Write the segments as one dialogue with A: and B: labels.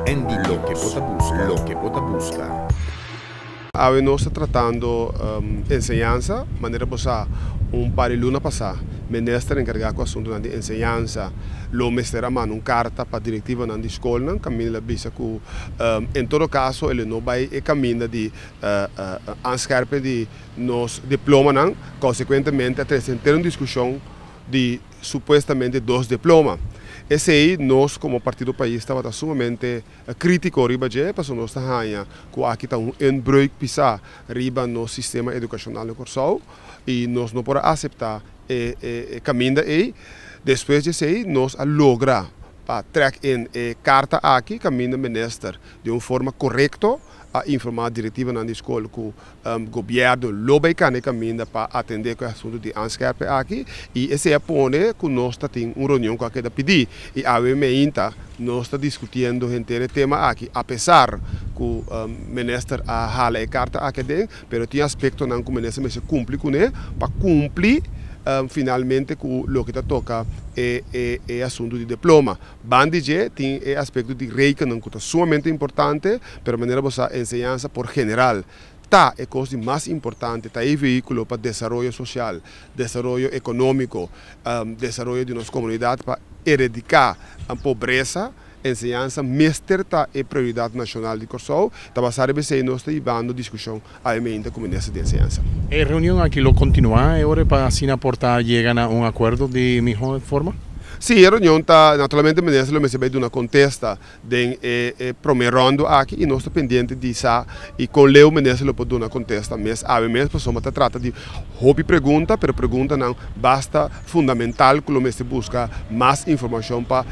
A: Andy Loke bo ta buska, loke bo ta buska.
B: Awe nos ta tratando enseñansa, manera bo sa un par di luna pasá minister enkargá ku asuntunan di enseñansa lo mester a manda un karta pa direktivonan di skolnan kaminda el a bisa ku en todo kaso el no bai e kaminda di aanscherpen di nos diplomanan, konsekuentemente a trese henter un diskushon di supuestamente dos diploma. Esei nos komo Partido Pais tabata sumamente krítiko riba dje, pasobra nos ta haña ku aki ta un inbreuk pisá riba nos sistema edukashonal na Kòrsou i nos no por a aseptá e kaminda ei. Despues di esei nos a logra pa trèk in e karta aki kaminda minister di un forma korekto a informá direktivanan di skol ku Gobièrnu lo bai kanda e kaminda pa atendé ku e asuntu di aanscherpen aki i esei a pone ku nos ta tin un reunion ku a keda pidí i awe meinta nos ta diskutiendo henter e tema aki apesar ku minister a hala e karta aki aden pero tin aspektonan ku minister mester kumpli kuné pa kumpli finalmente ku loke ta toka e e asuntu di diploma. Banda di dje tin e aspekto di rekenen ku ta sumamente importante pero manera bo sa enseñansa por general ta e kos di mas importante, ta e vehíkulo pa desaroyo sosial, desaroyo ekonómiko, desaroyo di nos komunidat pa erediká pobresa. Enseñansa mester ta e prioridat nashonal di Kòrsou. Ta basá riba esei nos ta hibando diskushon awe ku minister di enseñansa.
C: E reunion aki lo kontinuá e ora pa asina por ta yega na un akuerdo di mihó forma?
B: Sí, e reunion ta, naturalmente minister lo mester bai duna kontesta den e promé ròndu aki i nos ta pendiente di sa i kon leu minister lo por duna kontesta mes awe mes pasobra ta trata di hopi pregunta pero preguntanan basta fundamental ku lo mester buska mas informashon pa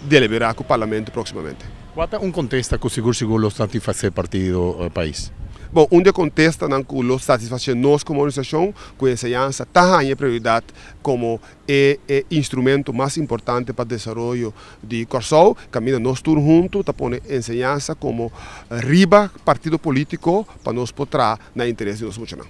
B: deliberá ku parlamento próksimamente.
C: Kua ta un kontesta ku sigur sigur lo satisfasé partido pais?
B: Bon, un di e kontestanan ku lo satisfasé nos komo organisashon ku enseñansa ta haña prioridat komo e e instrumento mas importante pa desaroyo di Kòrsou, kaminda nos tur huntu ta pone enseñansa komo riba partido polítiko pa nos por traha na interes di nos muchanan.